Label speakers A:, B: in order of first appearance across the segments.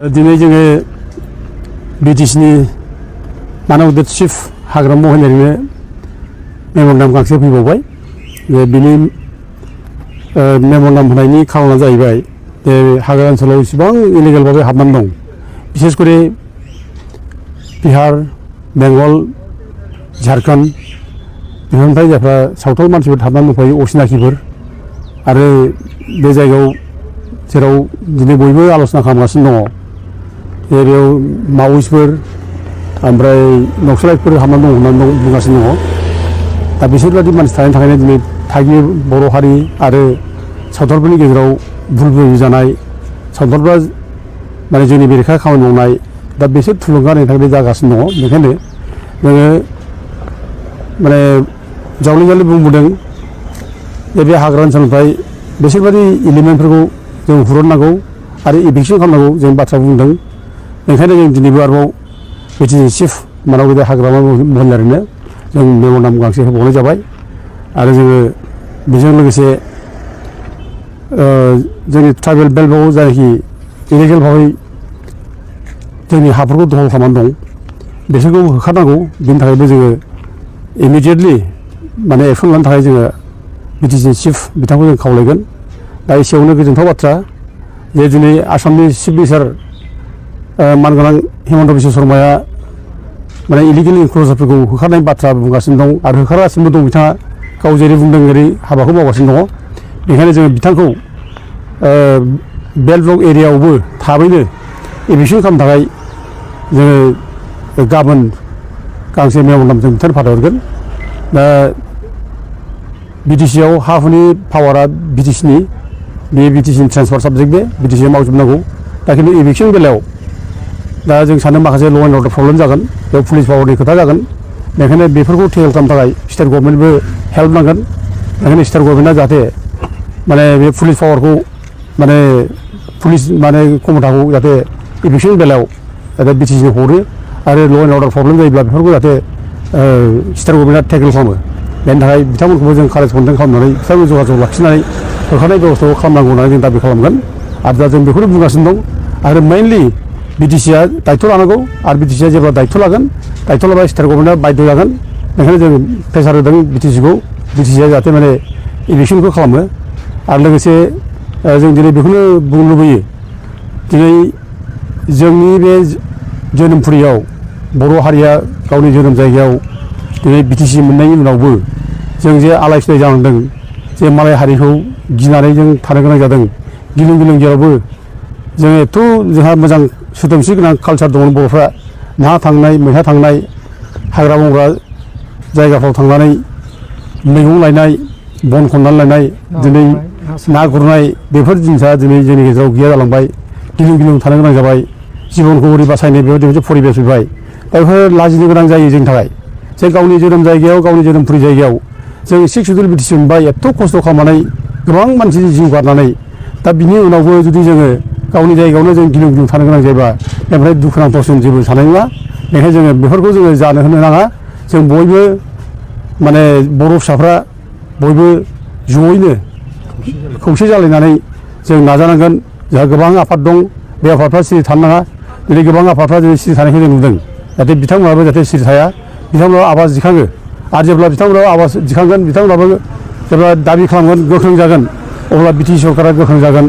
A: दिनै जोङो बिटिसिनि मानबदेब चिफ हाग्रामा महिलारिनो मेम'रेन्डाम गांसे फैबावबाय। बिनि मेम'रेन्डाम होनायनि खारना जाहैबाय जे हाग्रा ओनसोलाव इसेबां इलिगेलभाবে हाबनानै दं, बिसेस करे बिहार, बेंगल, झारखन्ड बेफोरनिफ्राय जायफ्रा सावथाल मानसिफोर हाबनानै दंफायो, असिनाखिफोर। आरो बे जायगायाव जेराव दिनै बयबो आल'सना खालामगासिनो दङ, बेयाव मावइसफोर ओमफ्राय नक्सलाइटफोर हाबनानै दं होननानै बुंगासिनो दङ। दा बिसोरबायदि मानसि थानायनि थाखायनो दिनै थागिबि बर' हारि आरो सावथालफोरनि गेजेराव भुल बुजिजानाय, सावथालफ्रा माने जोंनि बेरेखा खामानि मावनाय, दा बिसोर थुलुंगा होनायनि थाखाय जागासिनो दङ। बेखायनो जोङो माने जावलिंगालि बुंबोदों जे बे हाग्रा ओनसोलनिफ्राय बिसोरबायदि एलिमेन्टफोरखौ जों हुरननांगौ आरो इभिक्सन खालामनांगौ जों बाथ्रा बुंदों। ओंखायनो जों दिनैबो आरोबाव बिटिसि चिफ मानबदेब हाग्रामा महिलारिनो जों मेम'रेन्डाम गांसे होबावनाय जाबाय। आरो जोङो बेजों लोगोसे जोंनि ट्राइबेल बेल्टआव जायखि इलिगेलभाबै जोंनि हाफोरखौ दखल खालामनानै दं, बिसोरखौ होखारनांगौ। बिनि थाखायबो जोङो इमिडियेटलि माने एक्सन लानो थाखाय जोङो बिटिसि चिफ बिथांखौ जों खावलायगोन। दा एसेयावनो गोजोनथाव बाथ्रा जे दिनै आसामनि चिफ मिनिस्टार मानगोनां हिमन्त बिश्व शर्माया माने इलिगेल इनक्ल'जारफोरखौ होखारनाय बाथ्रा बुंगासिनो दं आरो होखारगासिनो दं। बिथाङा गाव जेरै बुंदों ओरै हाबाखौ मावगासिनो दङ। बेखायनो जोङो बिथांखौ बेल्ट ब्लक एरियायावबो थाबैनो इभिक्सन खालामनो थाखाय जोङो गाबोन गांसे मेम'रेन्डाम जों बिथांनो फाथायहरगोन। दा बिटिसिआव हा हुनि पावारा बिटिसिनि, बे बिटिसिनि ट्रेन्सफार साबजेक्ट, बे बिटिसिआ मावजोबनांगौ। दा खिन्थु इभिक्सन बेलायाव दा जों सानो माखासे ल' एन्ड अर्डार प्रब्लेम जागोन, बेयाव पुलिस पावारनि खोथा जागोन। बेखायनो बेफोरखौ टेकेल खालामनो थाखाय स्टेट गभर्नमेन्टबो हेल्प नांगोन। बेखायनो स्टेट गभर्नमेन्टआ जाहाथे माने बे पुलिस पावारखौ माने पुलिस माने क्षमताखौ जाहाथे इभिक्सन बेलायाव जाहाथे बिटिसिनो हरो आरो ल' एन्ड अर्डार प्रब्लेम जायोब्ला बेफोरखौ जाहाथे स्टेट गभर्नमेन्टआ टेकेल खालामो। बेनि थाखाय बिथांमोनखौबो जों कारेजपन्डेन्ट खालामनानै बिथांमोन जगाजग लाखिनानै होखारनाय बेबस्थाखौ खालामनांगौ होननानै जों दाबि खालामगोन। आरो दा जों बेखौनो बुंगासिनो दं। आरो मेइनलि बिटिसिआ दायथ' लानांगौ, आरो बिटिसिआ जेब्ला दायथ' लागोन, दायथ' लाबा स्टेट गभर्नमेन्टआ बाध्य जागोन। बेखायनो जों प्रेसार होदों बिटिसिखौ, बिटिसिआ जाहाथे माने इभिक्सनखौ खालामो। आरो लोगोसे जों दिनै बेखौनो बुंनो लुबैयो, दिनै जोंनि बे जोनोमफुरियाव बर' हारिया गावनि जोनोम जायगायाव दिनै बिटिसि मोननायनि उनावबो जों जे आलाय सिलाय जानांदों, जे मालाय हारिखौ गिनानै जों थानो गोनां जादों, गिलुं गिलुं जेरावबो जों एथ' जोंहा मोजां सोदोमस्रि गोनां कालचार दंमोन बर'फ्रा। ना थांनाय, मैहा थांनाय, हाग्रा बंग्रा जायगाफ्राव थांनानै मैगं लायनाय, बन खननानै लायनाय, दिनै ना गुरनाय, बेफोर जिनिसा दिनै जोंनि गेजेराव गैया जालांबाय। गिलुं गिलुं थानो गोनां जाबाय, जिबनखौ बोरै बासायनो बेबायदि मोनसे परिबेस फैबाय। दा बेफोर लाजिनो गोनां जायो जोंनि थाखाय, जे गावनि जोनोम जायगायाव, गावनि जोनोमफुरि जायगायाव जों 6 सिडुल बिटिसि मोनबाय, एथ' खस्थ' खालामनानै गोबां मानसिनि जिउ गारनानै। दा बिनि उनावबो जुदि जोङो गावनि जायगायावनो जों गिलुं गिलुं थानो गोनां जायोबा बेनिफ्राय दुखुनांथावसिन जेबो थानाय नङा। बेनिखायनो जोङो बेफोरखौ जोङो जानो होनो नाङा। जों बयबो माने बर' फिसाफ्रा बयबो जयैनो खौसे जालायनानै जों नाजानांगोन। जोंहा गोबां आफाद दं, बे आफादफ्रा सिरि थानो नाङा। दिनै गोबां आफादफ्रा दिनै सिरि थानायखौ जों नुदों, जाहाथे बिथांमोनाबो जाहाथे सिरि थाया, बिथांमोनाबो आवाज दिखाङो। आरो जेब्ला बिथांमोनाबो आवाज दिखांगोन, बिथांमोनाबो जेब्ला दाबि खालामगोन, गोख्रों जागोन, अब्ला बिटिसि सरकारा गोख्रों जागोन।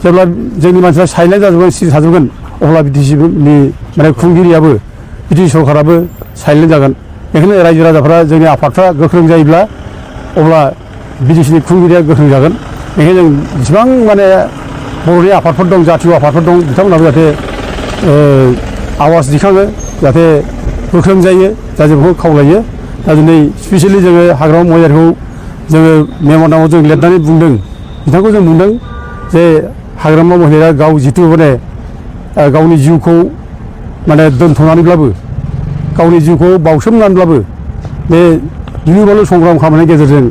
A: जेब्ला जोंनि मानसिफ्रा साइलेन्ट जाजोबगोन, सिरि थाजोबगोन, अब्ला बिटिसिनि माने खुंगिरियाबो, बिटिसि सरकाराबो साइलेन्ट जागोन। बेखायनो रायजो राजाफ्रा, जोंनि आफादफ्रा गोख्रों जायोब्ला अब्ला बिटिसिनि खुंगिरिया गोख्रों जागोन। बेखायनो जों जेसेबां माने बर'नि आफादफोर दं, जातीय आफादफोर दं, बिथांमोनाबो जाहाथे आवाज दिखाङो, जाहाथे गोख्रों जायो, दा जों बेखौ खावलायो। दा दिनै स्पेसियेलि जोङो हाग्रामा महिलारिखौ जोङो मेम'रेन्डामाव जों लिरनानै बुंदों, बिथांखौ जों बुंदों जे हाग्रामा महिलारिया गाव जिथु माने गावनि जिउखौ माने दोनथ'नानैब्लाबो, गावनि जिउखौ बावसोमनानैब्लाबो बे गिलु बालु संग्राम खालामनायनि गेजेरजों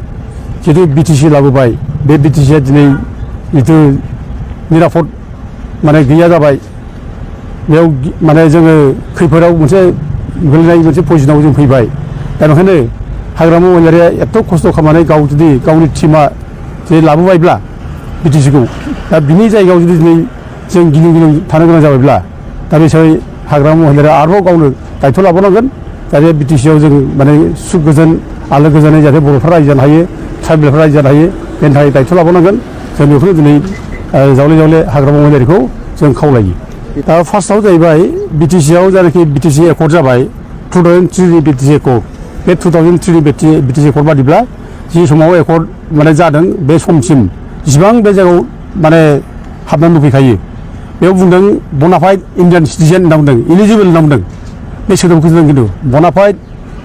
A: जिथु बिटिसि लाबोबाय, बे बिटिसिआ दिनै जिथु निरापद माने गैया जाबाय, बेयाव माने जोङो खैफोदाव मोनसे गोलैनाय मोनसे पजिसनाव जों फैबाय। दा बेखायनो हाग्रामा महिलारिया एथ' खस्थ' खालामनानै गाव जुदि गावनि टिमा जे लाबोबायब्ला बिटिसिखौ, दा बिनि जायगायाव जुदि दिनै जों गिलुं गिलुं थानो गोनां जाबायब्ला दा बे हिसाबै हाग्रामा महिलाया आरोबाव गावनो दायथ' लाबावनांगोन जाहाथे बिटिसिआव जों माने सुख गोजोन आलो गोजोनै जाहाथे बर'फ्रा रायजो जानो हायो ट्राइबेलफ्रा रायजो जानो हायो बेनि थाखाय दायथ' लाबावनांगोन जों बेखौनो दिनै जावले जावले हाग्रामा महिलारिखौ जों खावलायो दा फार्स्टआव जाहैबाय बिटिसिआव जायनाखि बिटिसि एकर्ड जाबाय 2003 बिटिसि एकर्ड बे 2003 बिटिसि एकर्ड बादिब्ला जि समाव एकर्ड माने जादों बे समसिम जिसिबां बे जायगायाव माने हाबनानै दंफैखायो बेयाव बुंदों बनाफाइड इन्डियान सिटिजेन होनना बुंदों इलिजिबोल होनना बुंदों बे सोदोबखौ बुंदों खिन्थु बनाफाइड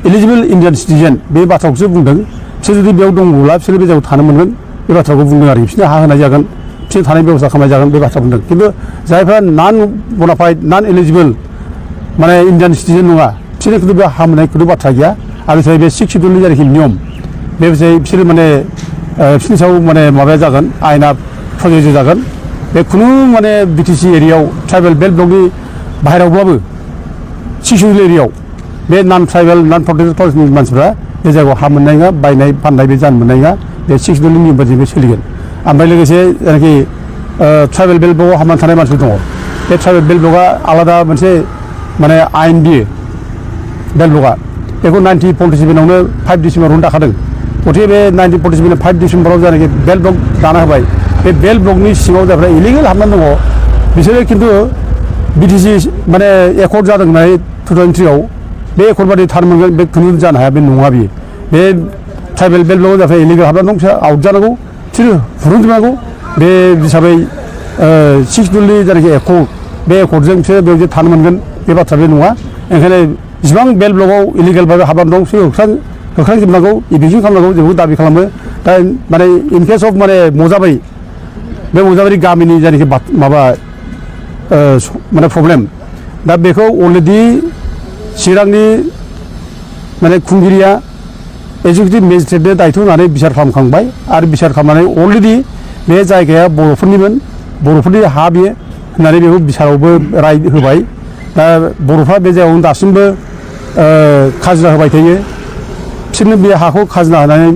A: इलिजिबोल इन्डियान सिटिजेन बे बाथ्राखौसो बुंदों बिसोर जुदि बेयाव दंब्ला बिसोर बे जायगायाव थानो मोनगोन बे बाथ्राखौ बुंदों आरो बिसोरनो हा होनाय जागोन बिसोर थानाय बेबस्था खालामनाय जागोन बे बाथ्रा बुंदों खिन्थु जायफ्रा नन बनाफाइड नन इलिजिबोल माने इन्डियान सिटिजेन नङा बिसोरनो खिन्थु बे हा मोननाय खुनु बाथ्रा गैया आरो बे 6 शिड्युलनि जायनाखि नियम बे बिसोरो माने बिसोरनि सायाव माने माबाया जागोन आयेना प्रযোज्य जागोन बे खुनु माने बिटिसि एरियायाव ट्राइबेल बेल्ट ब्लकनि बाहेरायावब्लाबो 6 शिड्युल एरियायाव बे नन ट्राइबेल नन प्रटेक्टेड फरेस्टनि मानसिफ्रा बे जायगायाव हा मोननाय नङा बायनाय फाननाय बे जानो मोननाय नङा बे 6 शिड्युलनि नियम बायदि बे सोलिगोन ओमफ्राय लोगोसे जायनाखि ट्राइबेल बेल्ट ब्लकआव हाबनानै थानाय मानसिफोर दङ बे ट्राइबेल बेल्ट ब्लकआ आलादा मोनसे माने आयेन बियो बेल्ट ब्लकआ बेखौ 1947आवनो 5 डिसेम्बरावनो दाखादों गथिखे बे 1947 5 डिसेम्बराव जायनाखि बेल्ट ब्लक दाना होबाय बे बेल्ट ब्लकनि सिङाव जायफ्रा इलिगेल हाबनानै दङ बिसोरो खिन्थु बिटिसि माने एकर्ड जादों होननानै 2003 आव बे एकर्ड बादि थानो मोनगोन बे खुनु जानो हाया बे नङा बियो बे ट्राइबेल बेल्ट ब्लकआव जायफ्रा इलिगेल हाबनानै दं बिसोर आउट जानांगौ बिसोरो हुरुनजोबनांगौ बे हिसाबै 6 शिड्युलनि जायनाखि एकर्ड बे एकर्डजों बिसोरो बेयाव जे थानो मोनगोन बे बाथ्रा बे नङा ओंखायनो जेसेबां बेल्ट ब्लकआव इलिगेल भाबै हाबनानै दं बिसोर होख्रांजोबनांगौ इभिकसन खालामनांगौ जों दाबि खालामो दा माने इन केस अफ माने मजाबारि बे मजाबारि गामिनि जायनाखि माबा माने प्रब्लेम दा बेखौ अलरेडि चिरांनि माने खुंगिरिया एक्जिकिउटिभ मेजिस्ट्रेटनो दायथ' होनानै बिसार खालामखांबाय आरो बिसार खालामनानै अलरेडि बे जायगाया बर'फोरनिमोन बर'फोरनि हा बियो होननानै बेखौ बिसारावबो राय होबाय दा बर'फ्रा बे जायगायावनो दासिमबो खाजोना होबाय थायो बिसोरनो बे हाखौ खाजोना होनानै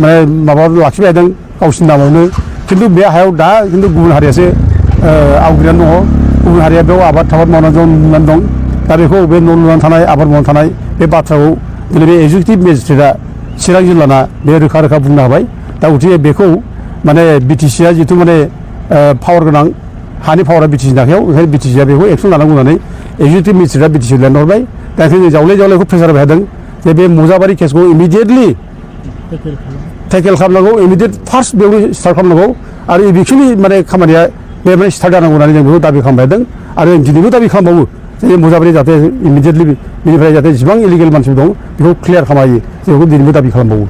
A: माने माबा लाखिबाय थादों गावसिनि नामावनो खिन्थु बे हायाव दा खिन्थु गुबुन हारियासो आवग्रिनानै दङ गुबुन हारिया बेयाव आबाद मावनानै दं दा बेखौ बे न' लुनानै थानाय आबाद मावनानै थानाय बे बाथ्राखौ दिनै बे एक्जिकिउटिभ मेजिस्ट्रेटआ चिरां जिल्लाना बे रोखा रोखा बुंनो हाबाय दा गथिखे बेखौ माने बिटिसिआ जिथु माने पावार गोनां हानि पावारा बिटिसिनि आखायाव ओंखायनो बिटिसिआ बेखौ एक्सन लानांगौ होननानै एक्जिकिउटिभ मेजिस्ट्रेटआ बिटिसिआव लिरहरबाय दा ओंखायनो जों जावले जावलेखौ प्रेसार होबाय थादों जे बे मजाबारि केसखौ इमिडियेटलि टेकेल खालामनांगौ इमिडियेट फार्स्ट बेयावनो स्टार्ट खालामनांगौ आरो इभिकसननि माने खामानिया बे माने स्टार्ट जानांगौ होननानै जों बेखौ दाबि खालामबाय थादों आरो दिनैबो दाबि खालामबावो जे मजाबारि जाहाथे इमिडियेटलि बेनिफ्राय जाहाथे जेसेबां इलिगेल मानसिफोर दं बेखौ क्लियार खालामनो हायो जों बेखौ दिनैबो दाबि खालामबावो